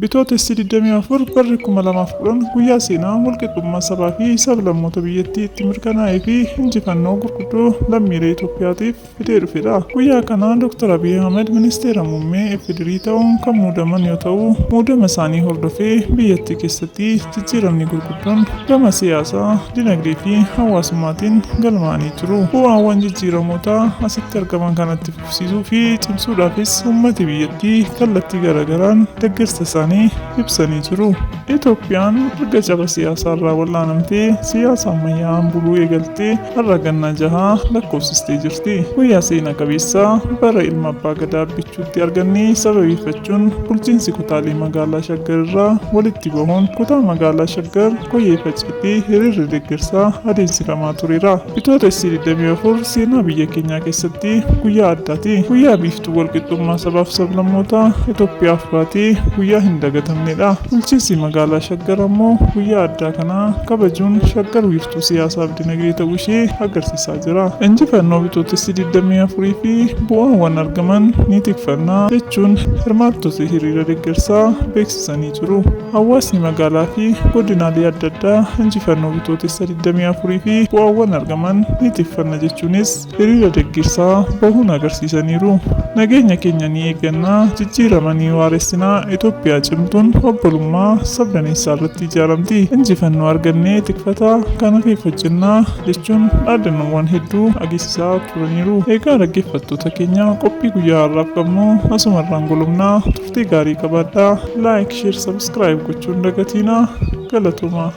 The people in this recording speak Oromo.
Bitootessi 24 barri 2010 guyyaa seenaa walqixxummaa sabaa fi sablammoota biyyattii itti mirkanaa'ee fi injifannoo gurguddoo lammiilee Itoophiyaatiif fidee dhufedha. Guyyaa kana Dr. Abiy Ahmed ministeera muummee FDRI ta'uun kan muudaman yoo ta'u, muudama isaanii hordofee biyyattii keessatti jijjiiramni gurguddoon gama siyaasaa, dinagdee fi hawaasummaatiin galmaa'anii jiru. Bu'aawwan jijjiiramoota asitti argaman kanatti fufsiisuu fi cimsuudhaafis uummati biyyattii kallattii garaagaraan deeggarsa isaanii ibsanii jiru. Itoophiyaan erga caba siyaasaa irraa wal'aanamtee siyaasa ammayyaa'aan buluu eegaltee har'a ganna jahaa lakkoofsistee jirti. Guyyaa seenaa qabeessaa bara ilma abbaa gadaa bichuutti argannee sababeeffachuun bulchiinsi kutaalee magaalaa Shaggar irraa walitti bahuun kutaa magaalaa Shaggar Koyyee Faceetti hiriirri deeggarsaa adeemsifamaa tureera. Bitootessi 24 seenaa biyya keenyaa keessatti guyyaa addaati. Guyyaa biiftuu walqixxummaa sabaaf sablammootaa Itoophiyaaf baatee guyyaa hin dagatamnedha. Bulchiinsi magaalaa Shaggar ammoo guyyaa addaa kana kabajuun Shaggar wiirtuu siyaasaaf dinagdee ta'uu ishee agarsiisaa jira. Injifannoo Bitootessi 24 fi bu'aawwan argaman ni tikfanna jechuun hirmaattota hiriira deeggarsaa beeksisanii jiru. Hawaasni magaalaa fi godinaalee adda addaa injifannoo Bitootessa 24 fi bu'aawwan argaman ni tikfanna jechuunis hiriira deeggarsaa bahuun agarsiisaniiru. Nageenya keenya ni eegganna, jijjiirama ni waaressinaa, Itoophiyaa cimtuun obbolummaa sabdaneessaa irratti ijaaramti. Injifannoo argannee tikfataa kan hafeef hojjennaa jechuun dhaadannoowwan hedduu agarsiisaa turaniiru. Egaa dhaggeeffattoota keenya qophii guyyaa har'aaf qabnu asumarraan golomnaa turtii gaarii qabaadhaa. Like, share, subscribe gochuun dagatiinaa. Galatoomaa.